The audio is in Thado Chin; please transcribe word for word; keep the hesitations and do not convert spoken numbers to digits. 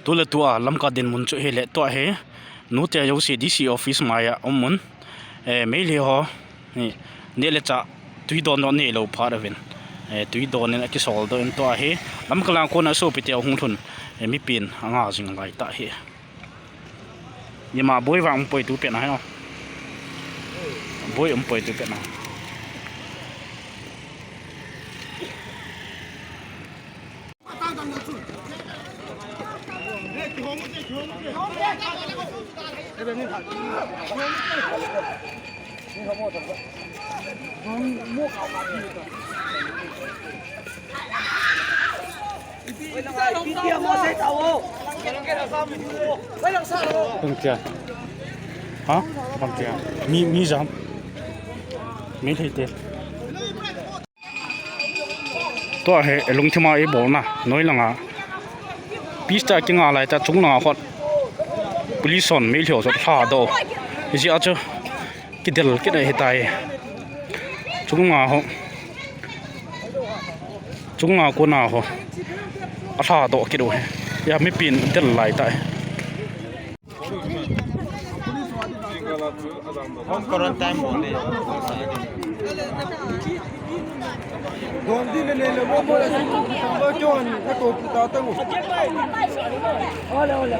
Tule tua Lamka dinmun chu hile tua hi. Nute jouse D C office maiya umun. Eh, Meitei ho. Ni, neh le chah tui don don neilou phat uvin. Eh, tui don in akisol doh in tua hi. Lamka lang kona sopite ahung lhun. Eh, mipin anga jing lai tah hi. Ima boi vang um poi tu pen ahi o. Boi um poi tu pen a. Bangtia. Ha? Bangtia. Mi, mi jam. Meitei te. Tua hi, eh, lungthima eibolna, noi langa. Pista kinga lai ta chung langa khot. Police hon Meitei ho jot lha doh. Hijeh a chu kidel kit ahitai. Chung langa ho. Chung langa kona ho. Alha doh kit u hi. Ya mipin del lai tai. Home quarantine mo le. Don di le le le mo mo le su ku ku tang ba kyo ni ka to ku ta ta mo. Ole ole.